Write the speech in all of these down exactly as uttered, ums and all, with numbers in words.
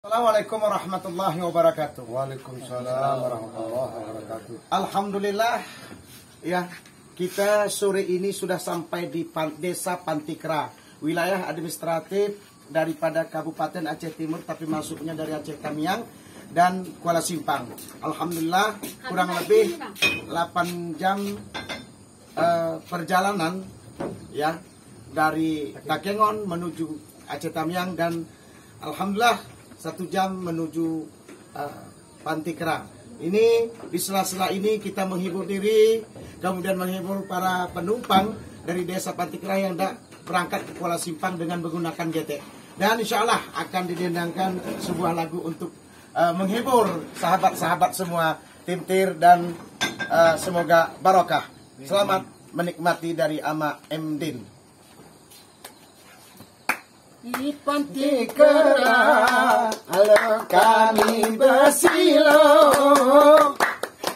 Assalamualaikum warahmatullahi wabarakatuh. Waalaikumsalam warahmatullahi wabarakatuh. Alhamdulillah, ya, kita sore ini sudah sampai di Pan-, Desa Pantikra, wilayah administratif daripada Kabupaten Aceh Timur, tapi masuknya dari Aceh Tamiang dan Kuala Simpang. Alhamdulillah, kurang lebih delapan jam, eh, perjalanan, ya, dari Takengon menuju Aceh Tamiang, dan alhamdulillah satu jam menuju, eh, Pantikra. Ini, di sela-sela ini kita menghibur diri, kemudian menghibur para penumpang dari Desa Pantikra yang hendak berangkat ke Kuala Simpang dengan menggunakan getek. Dan insya Allah akan didendangkan sebuah lagu untuk, eh, menghibur sahabat-sahabat semua, Timtir, dan, eh, semoga barokah. Selamat menikmati dari Ama M Din. Di Pantikra, ala kami basilo,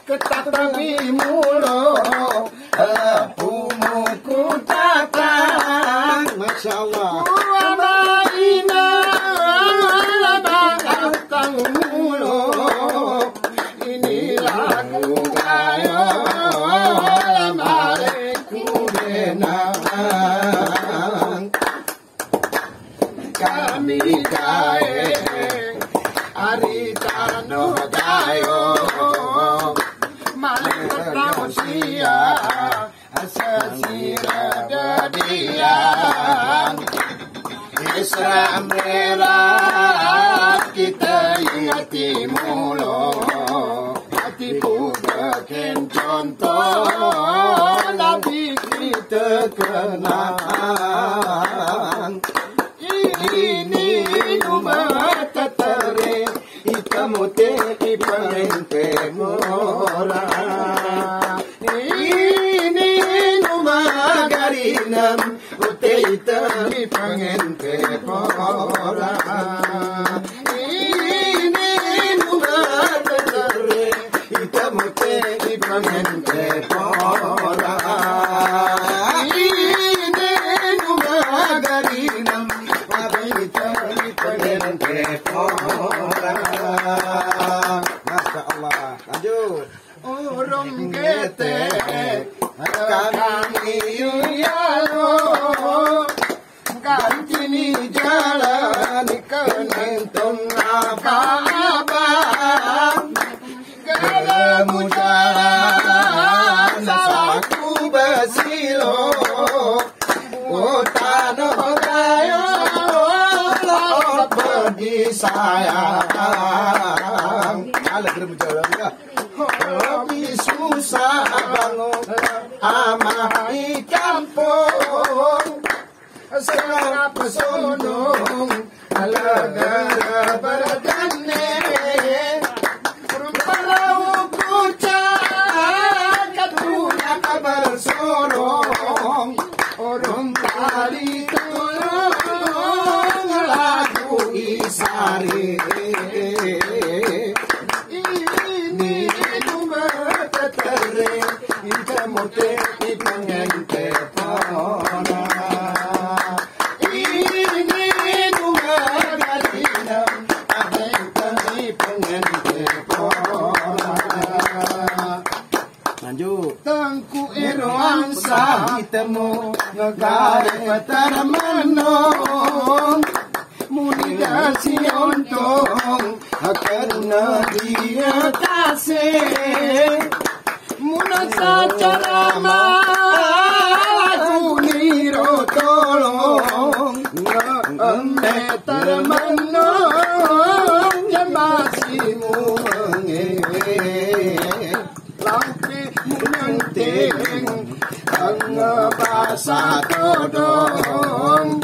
ketata bimulo, ala pumuku tatang. Masya Allah. Kuwa maina, ala bakatang mulo, ini lagu gayo, ala maleku denang. Kami gae ari tano gayo, malekatang sia, asasira dadian. Isra mera kita ingati mulo. Ati buda ken conto, nabi kita kenang. Ini numa tatare, itamu te ipangente pora. Ini numa garinam, ute ita ipangente pora. Ini numa tatare, itamu te ipangente pora. Ini numa garinam, ute ita ipangente pora. Masya Allah. Lanjut. Urung gete kami yuyalo, kantini jalan kenentong aba-aba. Gede mujalan saku basilo, o tano gayo, la pedi sayang. Ala gede mujalan ya. Lebih susah bangun ama i kampung. Sarap sonong ala gara baratane. Parau kuca katuna kabar sorong. Orang tali tolong lagu isari. Ini numa tatare, itamu te ipangente pora. Ini numa garinam, ute ita ipangente pora. Lanjut. Tangku Irwansa, itamu ngagare patar menong. Muni dasi ontong, akan na dia kase. Muna sacara ma, aku niro tolong. Nga eme tarmanong, ya masi mu menge. Lampi munenteng, ang basa todong.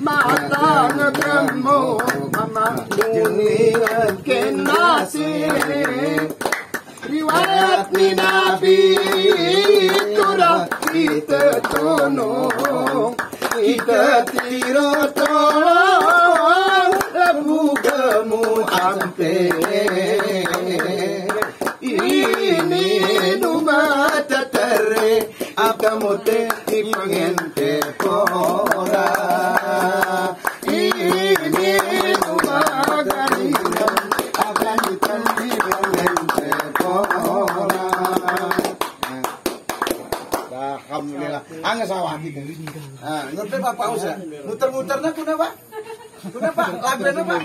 Mata ngegemo, mama muni ngeken nasi. Riwayat ni Nabi, turah kita tonong. Kita tiro tolong, labu gemu ampe. Ini numa tatare, itamu te ipangente pora. Ini numa gari, Alhamdulillah. Ang asawa hati ka. Ah, ngapya ba pausa. Mutar-mutar na kuna ba? Kuna ba? Labi na ba?